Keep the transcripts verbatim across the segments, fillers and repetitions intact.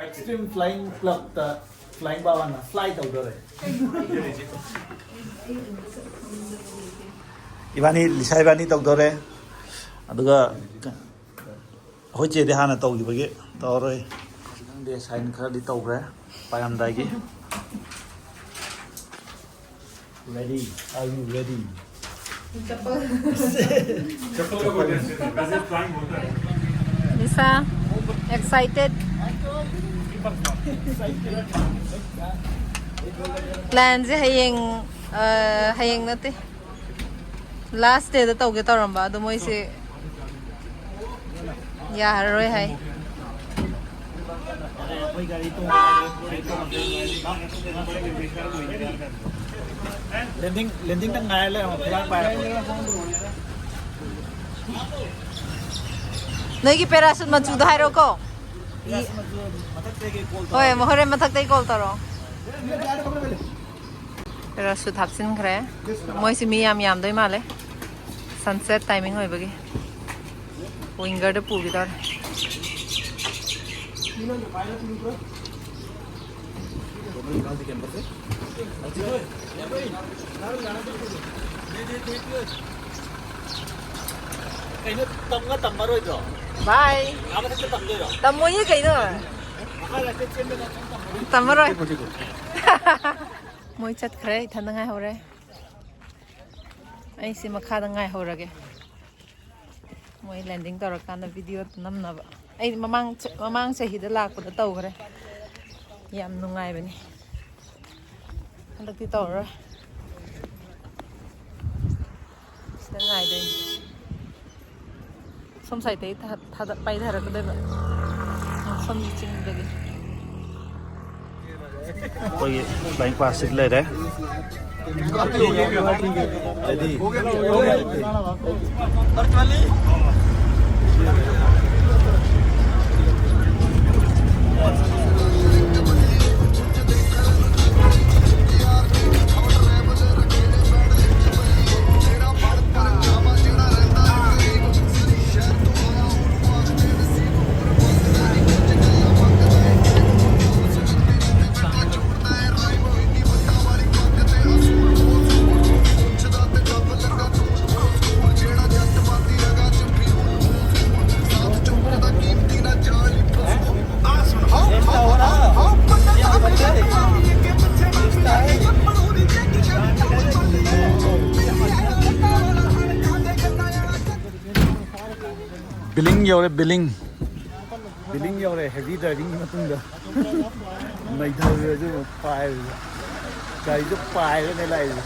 Extreme Flying Clubꯇ Flying ꯕꯥꯕꯥꯅ fly ꯇꯧꯗꯣꯔꯦ꯫ ꯏꯕꯥꯅꯤ, Lisa ꯏꯕꯥꯅꯤ ꯇꯧꯗꯣꯔꯦ꯫ ꯑꯗꯨꯒ ꯑꯩꯈꯣꯏ ꯆꯦꯗꯤ ꯍꯥꯟꯅ ꯇꯧꯈꯤꯕꯒꯤ ꯇꯧꯔꯔꯣꯏ꯫ ꯈꯪꯗꯦ, sign ꯈꯔꯗꯤ ꯇꯧꯈ꯭ꯔꯦ ꯄꯥꯏꯔꯝꯗꯥꯏꯒꯤ꯫ Ready? Are you ready? चप्पल का बोलते हैं, वैसे flying बोलता है। निशा, excited? Planꯁꯦ ꯍꯌꯦꯡ, ꯑ, ꯍꯌꯦꯡ ꯅꯠꯇꯦ, last dayꯗ ꯇꯧꯒꯦ ꯇꯧꯔꯝꯕ, ꯑꯗꯣ ꯃꯣꯏꯁꯦ ꯌꯥꯔꯔꯣꯏ ꯍꯥꯏ꯫ Landing, landingꯇ ꯉꯥꯏꯔ ꯂꯩꯔꯝꯃꯣ, flight ꯄꯥꯏꯔꯛꯄ꯫ ꯅꯣꯏꯒꯤ parachute ꯃꯆꯨꯗꯣ ꯍꯥꯏꯔꯛꯑꯣꯀꯣ꯫ Parachute ꯃꯆꯨ ꯃꯊꯛꯇꯒꯤ call ꯍꯣꯏ, ꯇꯧꯔꯛꯑꯒꯦ꯫ ꯍꯣꯔꯦꯟ ꯃꯊꯛꯇꯒꯤ call ꯇꯧꯔꯛꯑꯣ꯫ Parachute ꯍꯥꯞꯆꯤꯟꯈ꯭ꯔꯦ꯫ ꯃꯣꯏꯁꯤ ꯃꯤ ꯌꯥꯝ ꯌꯥꯝꯗꯣꯏ ꯃꯥꯜꯂꯦ, sunset timing ꯑꯣꯏꯕꯒꯤ꯫ Wingerꯗ ꯄꯨꯈꯤꯗꯧꯔꯦ꯫ ꯀꯩꯅꯣ, ꯇꯝꯒ ꯇꯝꯃꯔꯣꯏꯗ꯭ꯔꯣ? Bye. ꯑꯥ ꯃꯊꯛꯇ ꯇꯝꯗꯣꯏꯔꯣ? ꯇꯝꯃꯣꯏꯌꯦ ꯀꯩꯅꯣ꯫ ꯃꯈꯥ ꯂꯥꯏꯐꯇ ꯆꯦꯟꯕ ꯅꯠꯇ꯭ꯔꯣ? ꯇꯝꯃꯔꯣꯏ꯫ ꯃꯣꯏ ꯆꯠꯈ꯭ꯔꯦ, ꯏꯊꯟꯗ ꯉꯥꯏꯍꯧꯔꯦ꯫ ꯑꯩꯁꯦ ꯃꯈꯥꯗ ꯉꯥꯏꯍꯧꯔꯒꯦ꯫ ꯃꯣꯏ landing ꯇꯧꯔꯀꯥꯟꯗ video ꯅꯝꯅꯕ꯫ ꯑꯩ ꯃꯃꯥꯡ ꯆ-, ꯃꯃꯥꯡ ꯆꯍꯤꯗ ꯂꯥꯛꯄꯗ ꯇꯧꯈ꯭ꯔꯦ꯫ ꯌꯥꯝ ꯅꯨꯡꯉꯥꯏꯕꯅꯤ꯫ ꯍꯟꯗꯛꯇꯤ ꯇꯧꯔꯔꯣꯏ꯫ ꯁꯤꯗ ꯉꯥꯏꯗꯣꯏꯅꯤ꯫ ꯁꯣꯝ sideꯇꯒꯤ ꯊꯥ-, ꯊꯥꯗ-, ꯄꯥꯏꯊꯔꯛꯀꯗꯣꯏꯕ꯫ ꯁꯣꯝꯒꯤ ꯆꯤꯡꯗꯒꯤ꯫ ꯑꯩꯈꯣꯏꯒꯤ flying passꯁꯤꯗ ꯂꯩꯔꯦ꯫ ꯕꯤꯂꯤꯡ ꯌꯧꯔꯦ, ꯕꯤꯂꯤꯡ꯫ ꯕꯤꯂꯤꯡ ꯌꯧꯔꯦ, heavy drivingꯒꯤ ꯃꯇꯨꯡꯗ꯫ ꯅꯩꯊꯔꯨꯔꯁꯨ ꯄꯥꯏꯔꯨꯔꯁꯨ꯫ ꯒꯥꯔꯤꯁꯨ ꯄꯥꯏꯔꯒꯅꯦ ꯂꯥꯛꯏꯁꯦ꯫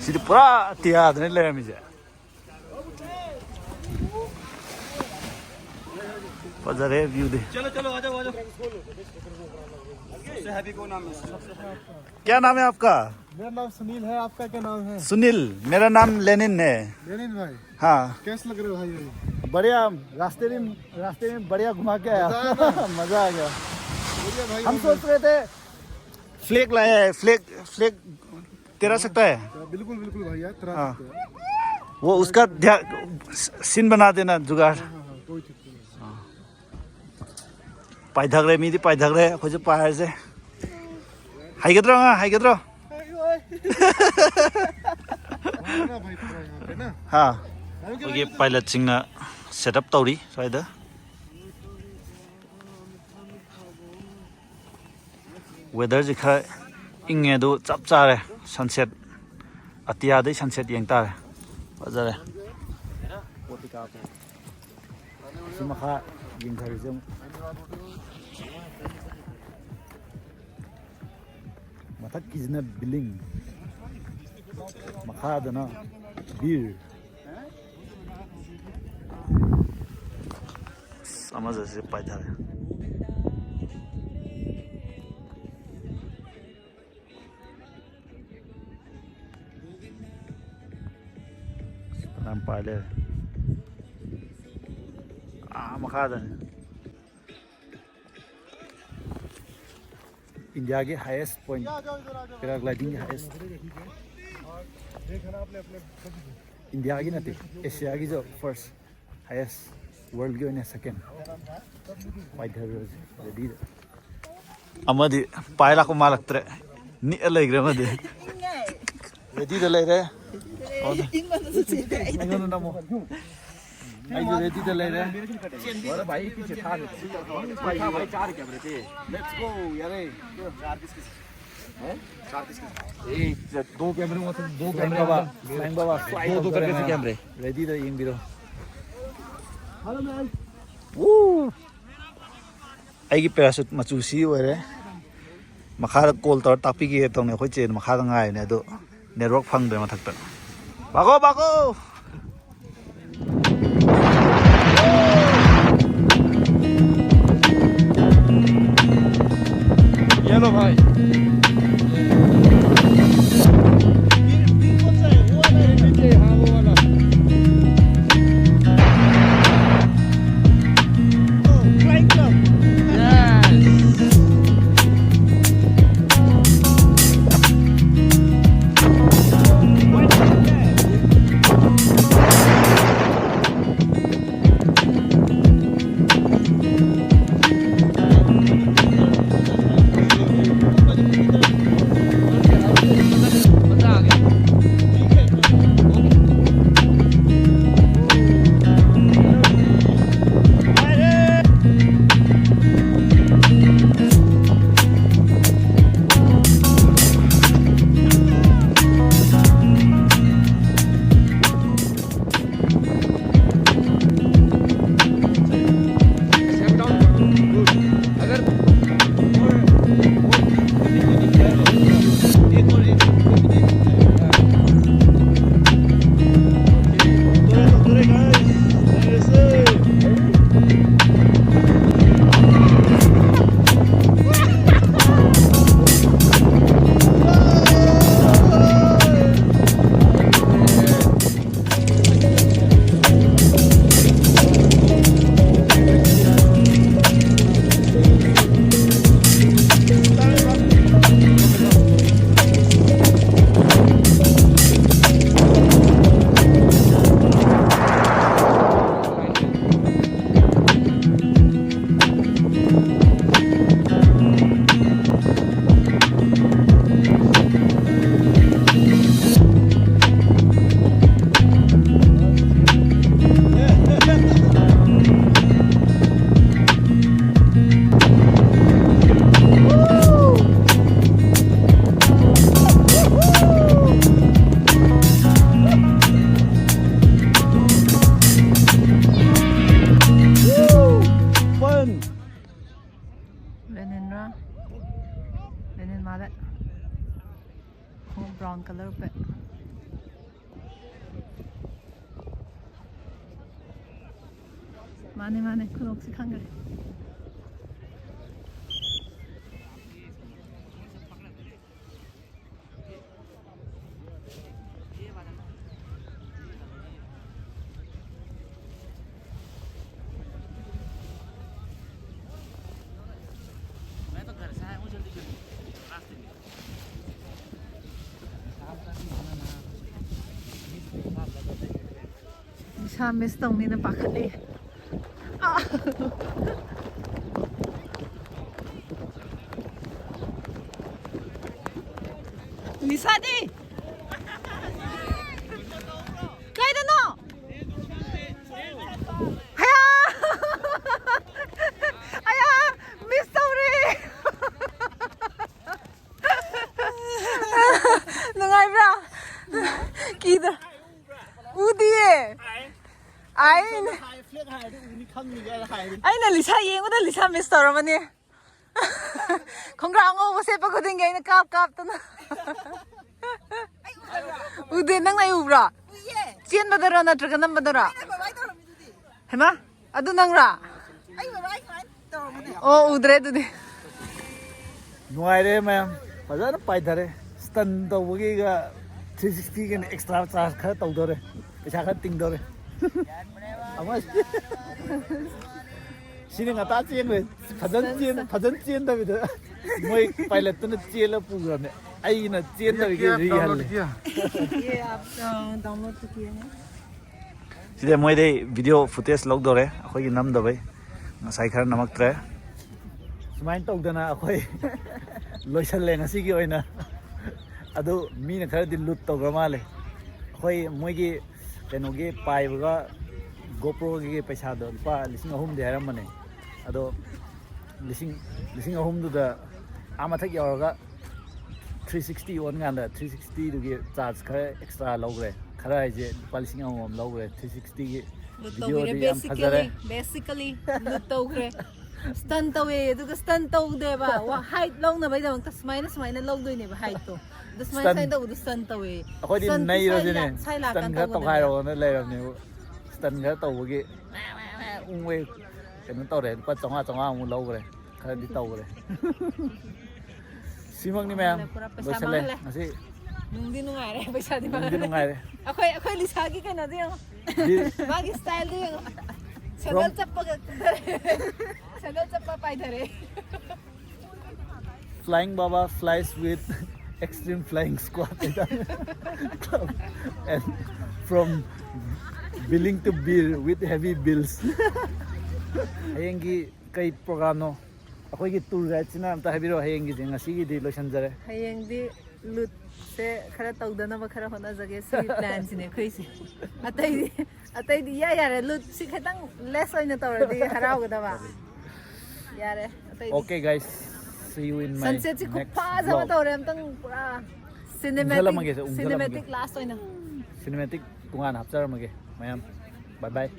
ꯁꯤꯗꯤ ꯄꯨꯔꯥ ꯑꯇꯤꯌꯥꯗꯅꯦ ꯂꯩꯔꯝꯃꯤꯁꯦ꯫ ꯐꯖꯔꯦ viewꯗꯤ꯫ चलो, चलो, आ जाओ, आ जाओ। सबसे heavy कौन नाम है? सबसे heavy। क्या नाम है आपका? मेरा नाम सुनील है, आपका क्या नाम है? सुनील, मेरा नाम लेनिन है। लेनिन भाई। हाँ। कैसे लग रहे हो भाई, भाई? बढ़िया, रास्ते में, रास्ते में बढ़िया घुमा के आया। मजा आया ना? मजा आ गया। बढ़िया भाई, हम भाई। सोच रहे थे flag लाया है, flag, flag तैरा सकता है? बिल्कुल, बिल्कुल भाई यार, तैरा हाँ। सकते हैं। वो उसका ध्या-, scene बना देना जुगाड़। हाँ, हाँ, हाँ, कोई चक्कर नहीं। हाँ। ꯄꯥꯏꯊꯈ꯭ꯔꯦ, ꯃꯤꯗꯤ ꯄꯥꯏꯊꯈ꯭ꯔꯦ, ꯑꯩꯈꯣꯏꯁꯨ ꯄꯥꯏꯔꯁꯦ꯫ ꯍꯩꯒꯗ꯭ꯔꯣ ꯑꯉꯥꯡ, ꯍꯩꯒꯗ꯭ꯔꯣ? ꯍꯥ? ꯑꯩꯈꯣꯏꯒꯤ pilotꯁꯤꯡꯅ set up ꯇꯧꯔꯤ ꯁ꯭ꯋꯥꯏꯗ꯫ Weatherꯁꯤ ꯈꯔ ꯏꯪꯉꯦ, ꯑꯗꯨ ꯆꯞ ꯆꯥꯔꯦ꯫ Sunset, ꯑꯇꯤꯌꯥꯗꯩ sunset ꯌꯦꯡ ꯇꯥꯔꯦ꯫ ꯐꯖꯔꯦ꯫ ꯁꯤ ꯃꯈꯥ ꯌꯦꯡꯊꯔꯁꯦ ꯑꯃꯨꯛ꯫ ꯃꯊꯛꯀꯤꯁꯤꯅ ꯕꯤꯂꯤꯡ, ꯃꯈꯥꯗꯅ ꯕꯤꯔ꯫ ꯑꯁ, ꯑꯃꯁꯦ ꯁꯤ ꯄꯥꯏꯊꯔꯦ꯫ ꯐꯅꯌꯥꯝ ꯄꯥꯏ ꯂꯩꯔꯦ꯫ ꯑꯥ, ꯃꯈꯥꯗꯅꯦ꯫ ꯏꯟꯗꯤꯌꯥꯒꯤ highest point, paraglidingꯒꯤ highest꯫ ꯏꯟꯗꯤꯌꯥꯒꯤ ꯅꯠꯇꯦ, ꯑꯦꯁꯤꯌꯥꯒꯤꯁꯨ first, highest, worldꯒꯤ ꯑꯣꯏꯅ second꯫ ꯄꯥꯏꯊꯔꯨꯔꯁꯤ readyꯗ꯫ ꯑꯃꯗꯤ ꯄꯥꯏ ꯂꯥꯛꯄ ꯃꯥꯜꯂꯛꯇ꯭ꯔꯦ, ꯅꯤꯛꯑ ꯂꯩꯈ꯭ꯔꯦ ꯑꯃꯗꯤ꯫ Readyꯗ ꯂꯩꯔꯦ꯫ ꯏꯪꯃꯟꯗꯅ ꯆꯦꯟꯈ꯭ꯔꯦ꯫ ꯑꯩꯉꯣꯟꯗ ꯅꯝꯃꯣ꯫ ꯑꯩꯁꯨ readyꯗ ꯂꯩꯔꯦ꯫ Let's go, ꯌꯥꯔꯦ꯫ एक, दो कैमरे वहाँ से, दो कैमरे बाबा, वहाँ। फ्लाइंग बाबा, फ्लाइंग दो, दो कैमरे से कैमरे। रेडी दा, ꯌꯦꯡꯕꯤꯔꯣ꯫ ꯋꯨ! ꯑꯩꯒꯤ ꯄꯦꯔꯥꯁꯨꯠ ꯃꯆꯨ ꯁꯤ ꯑꯣꯏꯔꯦ꯫ ꯃꯈꯥꯗ ꯀꯣꯜ ꯇꯧꯔ ꯇꯥꯛꯄꯤꯒꯦ ꯇꯧꯅꯤ꯫ ꯑꯩꯈꯣꯏ ꯆꯦ ꯃꯈꯥꯗ ꯉꯥꯏꯔꯤꯅꯦ, ꯑꯗꯨ ꯅꯦꯠꯋꯥꯔꯛ ꯐꯪꯗ꯭ꯔꯦ ꯃꯊꯛꯇ꯫ ꯄꯥꯀꯣ, ꯄꯥꯀꯣ! ये लो भाई। हाँ, वो वाला। Brown color ꯎꯞꯄꯦ꯫ ꯃꯥꯅꯦ, ꯃꯥꯅꯦ, ꯈꯨꯅꯣꯛꯁꯤ ꯈꯪꯈ꯭ꯔꯦ꯫ मैं तो घर से आया हूँ जल्दी जल्दी, रास्ते में। ꯏꯁꯥ ꯃꯤꯁ ꯇꯧꯅꯤꯅ ꯄꯥꯈꯠꯂꯤ꯫ ꯑꯥ! ꯂꯤꯁꯥꯗꯤ? ꯀꯥꯏꯗꯅꯣ? ꯍꯌꯥ! ꯑꯌꯥ! ꯃꯤꯁ ꯇꯧꯔꯦ! ꯅꯨꯡꯉꯥꯏꯕ꯭ꯔꯥ? ꯀꯤꯗ-, ꯎꯗꯤꯌꯦ꯫ ꯑꯩꯅ, ꯑꯩꯅ ꯂꯤꯁꯥ ꯌꯦꯡꯕꯗ ꯂꯤꯁꯥ ꯃꯤꯁ ꯇꯧꯔꯝꯃꯅꯤ꯫ ꯈꯣꯡꯒ꯭ꯔꯥꯎ ꯑꯉꯧꯕ ꯁꯦꯠꯄ ꯈꯨꯗꯤꯡꯒꯤ ꯑꯩꯅ ꯀꯥꯞ ꯀꯥꯞꯇꯅ꯫ ꯎꯗꯦ, ꯅꯪ ꯑꯩ ꯎꯕ꯭ꯔꯥ? ꯎꯏꯌꯦ꯫ ꯆꯦꯟꯕꯗꯔꯣ ꯅꯠꯇ꯭ꯔꯒ ꯅꯝꯕꯗꯔꯣ? ꯑꯩꯅ ꯕꯕꯥꯏ ꯇꯧꯔꯝꯃꯤꯗꯨꯗꯤ꯫ ꯍꯩꯃꯥ, ꯑꯗꯨ ꯅꯪꯔꯥ? ꯑꯩ ꯕꯕꯥꯏ ꯁꯨꯃꯥꯏꯅ ꯇꯧꯔꯝꯕꯅꯦ꯫ ꯑꯣ, ꯎꯗ꯭ꯔꯦ ꯑꯗꯨꯗꯤ꯫ ꯅꯨꯡꯉꯥꯏꯔꯦ ꯃꯌꯥꯝ, ꯐꯖꯅ ꯄꯥꯏꯊꯔꯦ꯫ ꯁ꯭ꯇꯟ ꯇꯧꯕꯒꯤꯒ ꯊ꯭ꯔꯤ ꯁꯤꯛꯁꯇꯤꯒꯤꯅ ꯑꯦꯛꯁꯇ꯭ꯔꯥ ꯆꯥꯔꯖ ꯈꯔ ꯇꯧꯗꯣꯔꯦ, ꯄꯩꯁꯥ ꯈꯔ ꯇꯤꯡꯗꯣꯔꯦ꯫ ꯑꯃ ꯁꯤꯅ ꯉꯟꯇꯥ ꯆꯦꯟꯈ꯭ꯔꯦ꯫ ꯐꯖꯅ ꯆꯦꯟ-, ꯐꯖꯅ ꯆꯦꯟꯗꯕꯤꯗ ꯃꯣꯏ ꯄꯥꯏꯂꯠꯇꯨꯅ ꯆꯦꯜꯂ ꯄꯨꯈ꯭ꯔꯕꯅꯦ꯫ ꯑꯩꯅ ꯆꯦꯟꯗꯕꯤꯒꯤ ꯔꯤꯍꯜꯂꯦ꯫ ये आप, अ, डाउनलोड तो किए हैं? ꯁꯤꯗ ꯃꯣꯏꯗꯩ ꯚꯤꯗꯤꯑꯣ ꯐꯨꯇꯦꯖ ꯂꯧꯗꯣꯔꯦ, ꯑꯩꯈꯣꯏꯒꯤ ꯅꯝꯗꯕꯩ꯫ ꯉꯁꯥꯏ ꯈꯔ ꯅꯝꯃꯛꯇ꯭ꯔꯦ꯫ ꯁꯨꯃꯥꯏꯅ ꯇꯧꯗꯅ ꯑꯩꯈꯣꯏ ꯂꯣꯏꯁꯜꯂꯦ ꯉꯁꯤꯒꯤ ꯑꯣꯏꯅ꯫ ꯑꯗꯨ ꯃꯤꯅ ꯈꯔꯗꯤ ꯂꯨꯠ ꯇꯧꯈ꯭ꯔ ꯃꯥꯜꯂꯦ꯫ ꯑꯩꯈꯣꯏ ꯃꯣꯏꯒꯤ ꯀꯩꯅꯣꯒꯤ ꯄꯥꯏꯕꯒ GoProꯒꯤ ꯄꯩꯁꯥꯗꯣ ꯂꯨꯄꯥ ꯂꯤꯁꯤꯡ ꯑꯍꯨꯝꯗꯤ ꯍꯥꯏꯔꯝꯕꯅꯦ꯫ ꯑꯗꯣ ꯂꯤꯁꯤꯡ, ꯂꯤꯁꯤꯡ ꯑꯍꯨꯝꯗꯨꯗ ꯑꯥ ꯃꯊꯛ ꯌꯧꯔꯒ ꯊ꯭ꯔꯤ ꯁꯤꯛꯁꯇꯤ ꯑꯣꯟ ꯀꯥꯟꯗ ꯊ꯭ꯔꯤ ꯁꯤꯛꯁꯇꯤꯗꯨꯒꯤ ꯆꯥꯔꯖ ꯈꯔ ꯑꯦꯛꯁꯇ꯭ꯔꯥ ꯂꯧꯈ꯭ꯔꯦ꯫ ꯈꯔ ꯍꯥꯏꯁꯦ ꯂꯨꯄꯥ ꯂꯤꯁꯤꯡ ꯑꯃꯃꯝ ꯂꯧꯈ꯭ꯔꯦ꯫ ꯊ꯭ꯔꯤ ꯁꯤꯛꯁꯇꯤꯒꯤ ꯂꯨꯠ ꯇꯧꯕꯤꯔꯦ, ꯚꯤꯗꯤꯑꯣꯗꯤ ꯌꯥꯝ ꯐꯖꯔꯦ꯫ Basically, basically ꯂꯨꯠ ꯇꯧꯈ꯭ꯔꯦ꯫ Stun ꯇꯧꯋꯦ, ꯑꯗꯨꯒ stun ꯇꯧꯗꯦꯕ꯫ ꯍꯥꯏꯠ ꯂꯧꯅꯕꯩꯗꯃꯛꯇ ꯁꯨꯃꯥꯏꯅ ꯁꯨꯃꯥꯏꯅ ꯂꯧꯗꯣꯏꯅꯦꯕ ꯍꯥꯏꯠꯇꯣ꯫ ꯑꯗꯨ ꯁꯨꯃꯥꯏꯅ stun ꯁꯨꯃꯥꯏꯅ ꯇꯧꯕꯗꯣ stun ꯇꯧꯋꯦ꯫ ꯑꯩꯈꯣꯏꯗꯤ Stun ꯇꯤ ꯅꯩꯔꯁꯤꯅꯦ꯫ ꯁ꯭ꯋꯥꯏ ꯂꯥꯛ- ꯁ꯭ꯋꯥꯏ ꯂꯥꯛꯀꯥꯟ Stun ꯈꯔ ꯇꯧꯒꯗꯕꯅꯦꯕ꯫ ꯇꯧꯈꯥꯏꯔꯣꯅ ꯂꯩꯔꯕꯅꯦꯕ꯫ Stun ꯈꯔ ꯇꯧꯕꯒꯤ ꯎꯪꯕꯩ ꯀꯩꯅꯣ ꯇꯧꯔꯦ꯫ ꯂꯨꯄꯥ ꯆꯥꯝꯃꯉꯥ ꯆꯥꯝꯃꯉꯥ ꯑꯃꯨꯛ ꯂꯧꯈ꯭ꯔꯦ꯫ ꯈꯔꯗꯤ ꯇꯧꯈ꯭ꯔꯦ꯫ ꯁꯤꯃꯛꯅꯤ ꯃꯌꯥꯝ꯫ ꯄꯨꯔꯥ ꯄꯩꯁꯥ ꯂꯣꯏꯁꯜꯂꯦ ꯃꯥꯡꯍꯜꯂꯦ꯫ ꯉꯁꯤ꯫ ꯅꯨꯡꯗꯤ ꯅꯨꯡꯉꯥꯏꯔꯦ, ꯄꯩꯁꯥꯗꯤ ꯅꯨꯡꯗꯤ ꯃꯥꯡꯍꯜꯂꯦ꯫ ꯅꯨꯡꯉꯥꯏꯔꯦ꯫ ꯑꯩꯈꯣꯏ ꯑꯩꯈꯣꯏ ꯂꯤꯁꯥꯒꯤ ꯀꯩꯅꯣꯗꯣ ꯌꯦꯡꯉꯣ꯫ ꯕꯤ- ꯃꯥꯒꯤ styleꯗꯣ ꯌꯦꯡꯉꯣ꯫ Sandal From- ꯆꯞꯄꯒ ꯀꯨꯝꯊꯔꯦ꯫ ꯁꯦꯟꯗꯜ ꯆꯞꯄ ꯄꯥꯏꯊꯔꯦ꯫ Flying Baba flies with Extreme Flying Squad ꯍꯥꯏꯇꯥꯔꯦ꯫ And from billing to beer with heavy bills. ꯍꯌꯦꯡꯒꯤ ꯀꯩ programꯅꯣ? ꯑꯩꯈꯣꯏꯒꯤ tour guideꯁꯤꯅ ꯑꯝꯇ ꯍꯥꯏꯕꯤꯔꯛꯑꯣ꯫ ꯍꯌꯦꯡꯒꯤꯁꯦ, ꯉꯁꯤꯒꯤꯗꯤ ꯂꯣꯏꯁꯤꯟꯖꯔꯦ꯫ ꯍꯌꯦꯡꯗꯤ ꯂꯨꯠꯁꯦ ꯈꯔ ꯇꯧꯗꯅꯕ ꯈꯔ ꯍꯣꯠꯅꯖꯒꯦ꯫ ꯁꯤ planꯁꯤꯅꯦ ꯑꯩꯈꯣꯏꯁꯦ꯫ ꯑꯇꯩꯗꯤ ꯑꯇꯩꯗꯤ ꯏꯌꯥ ꯌꯥꯔꯦ꯫ ꯂꯨꯠꯁꯤ ꯈꯤꯇꯪ less ꯑꯣꯏꯅ ꯇꯧꯔꯗꯤ ꯍꯔꯥꯎꯒꯗꯕ꯫ ꯌꯥꯔꯦ꯫ ꯑꯇꯩꯗꯤ Okay guys, see you in my sunsetꯁꯤ next ꯈꯨꯐꯖ ꯑꯃ vlog. ꯇꯧꯔꯦ꯫ ꯑꯝꯇꯪ ꯄꯨꯔꯥ cinematic ꯎꯝꯁꯜꯂꯝꯃꯒꯦꯁꯦ, ꯎꯝꯁꯜꯂꯝꯃꯒꯦ꯫ Cinematic last ꯑꯣꯏꯅ꯫ Cinematic ꯇꯣꯉꯥꯟꯅ ꯍꯥꯞꯆꯔꯝꯃꯒꯦ ꯃꯌꯥꯝ꯫ Bye bye.